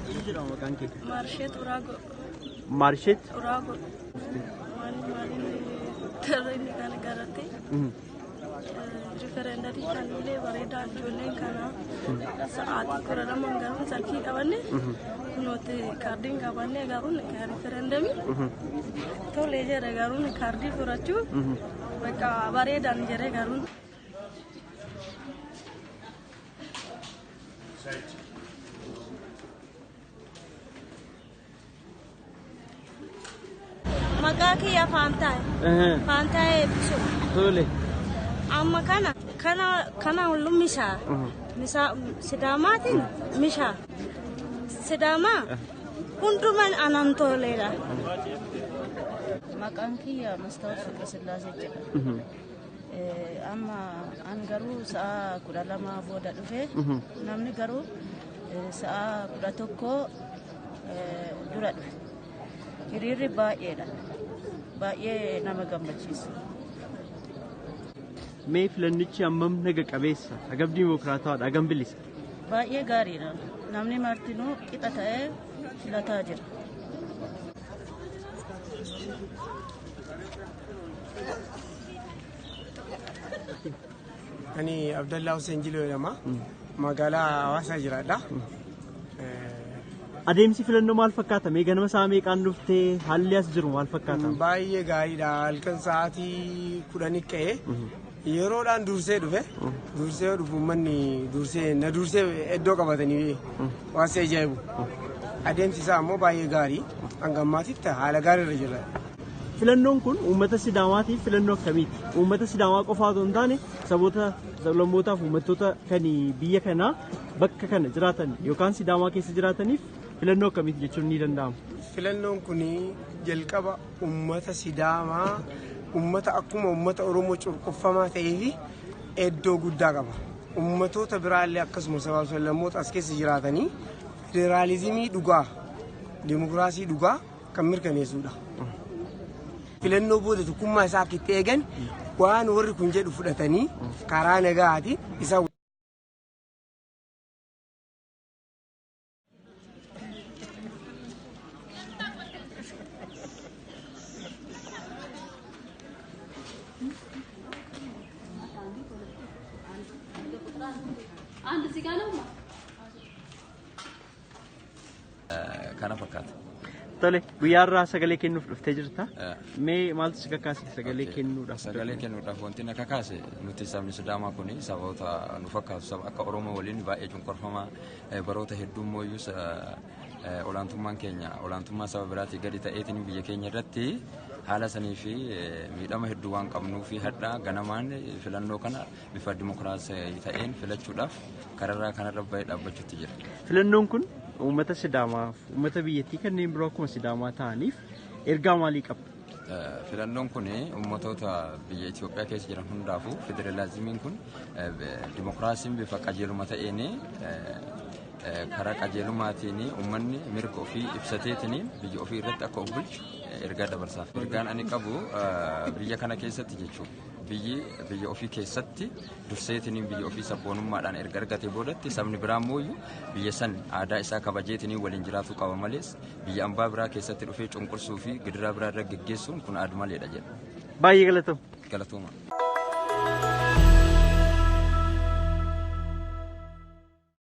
Eenyu jedhama maqaan kee? Maarsheet Uraagoo. Maarsheet? Uraagoo. Maaliin maaliin tarreen kana garatti. Riferendarii kan illee bareedaa ijoolleen kana sa'aatii 12 garuu salfii qabanne kunooti kaardiin qabanne garuu riferendamii tolee jedhe garuu kaardii furachuu bakka bareedaan jedhe garuu. Maqaa kiyya Faantaayee. Faantaayee Eebbisuu. Tole. Amma kana kana kana ሁሉም mishaa. Misaa Sidaamaatiin mishaa. Sidaamaa hundumaan anan toleera. Maqaan kiyya Mastaawot Fiqirsillaasee jedhama. Amma an garuu sa'a 12 booda dhufe, namni garuu sa'a 11 dura dhufe. Hiriirri baay'eedha. Baay'ee nama gammachiisa. Mee filannichi hammam naga qabeessa? Hagam diimokiraatawaadha? Hagam bilisa? Baay'ee gaariidha. Namni martinuu qixa ta'ee filataa jira. Ani Abdallaa Hussein Jiloo jedhama. Magaalaa Hawaasaa jiraadha. Adeemsi filannoo maal fakkaata? Mee ganama sa'a meeqaan dhuftee haalli as jiru maal fakkaata? Baay'ee gaariidha. Halkan sa'aatii 10 ka'ee yeroodhaan dursee dhufe. Dursee yoo dhufu uummanni dursee na dursee iddoo qabatanii waan si ajaa'ibu. Adeemsi isaa immoo baay'ee gaarii. Hanga ammaatitti haala gaariirra jira. Filannoon kun uummata Sidaamaatiif filannoo akkamiiti? Uummata Sidaamaa qofaa otoo hin taane saboota sablammootaaf uummattoota kan biyya kanaa bakka kana jiraatan yookaan Sidaamaa keessa jiraataniif filannoo akkamiiti jechuun ni danda'ama? Filannoon kun jalqaba uummata Sidaamaa uummata akkuma uummata Oromoo cunqurfamaa ta'ee fi iddoo guddaa qaba. Uummatoota biraallee akkasuma sabaaf sablammoota as keessa jiraatanii federaalizimii dhugaa, dimokiraasii dhugaa kan mirkaneessudha. Filannoo booda tokkummaa isaa akka itti eegan waan warri kun jedhu fudhatanii karaa nagaatiin isa Kana fakkaata. Tole, guyyaa har'aa sagalee kennuuf dhuftee jirta. Mee maaltu si kakaase sagalee kennuudhaaf? Sagalee kennuudhaaf wanti na kakaase nuti sabni Sidaamaa kun saboota nu fakkaatu saba akka Oromoo waliin baay'ee cunqurfamaa baroota hedduu immoo olaantummaan keenya olaantummaa saba biraatii gadi ta'eetiin biyya keenya irratti haala sanii fi miidhama hedduu waan qabnuu fi hadhaa ganamaan filannoo kana bifa dimokiraasii ta'een filachuudhaaf kararraa kanarra bahee dhaabbachuutti jira. Filannoon kun uummata Sidaamaaf uummata biyyattii kanneen biroo akkuma Sidaamaa ta'aniif ergaa maalii qaba? Filannoon kun uummatoota biyya Itoophiyaa keessa jiran hundaafuu federaalizimiin kun dimokiraasiin bifa qajeeluma ta'een karaa qajeelumaatiin uummanni mirga ofii ibsateetiin biyya ofii irratti akka of bulchu ergaa dabarsaaf. Ergaan ani qabu biyya kana keessatti jechuudha. Biyyi biyya ofii keessatti durseetiin biyya ofii sabboonummaadhaan erga argate boodatti sabni biraa immoo biyya san aadaa isaa kabajeetiin waliin jiraatu qaba malees biyya ambaa biraa keessatti dhufee cunqursuu fi gidiraa biraa irra geggeessuun kun aadu maleedha jedha. Baay'ee galatooma. Galatooma.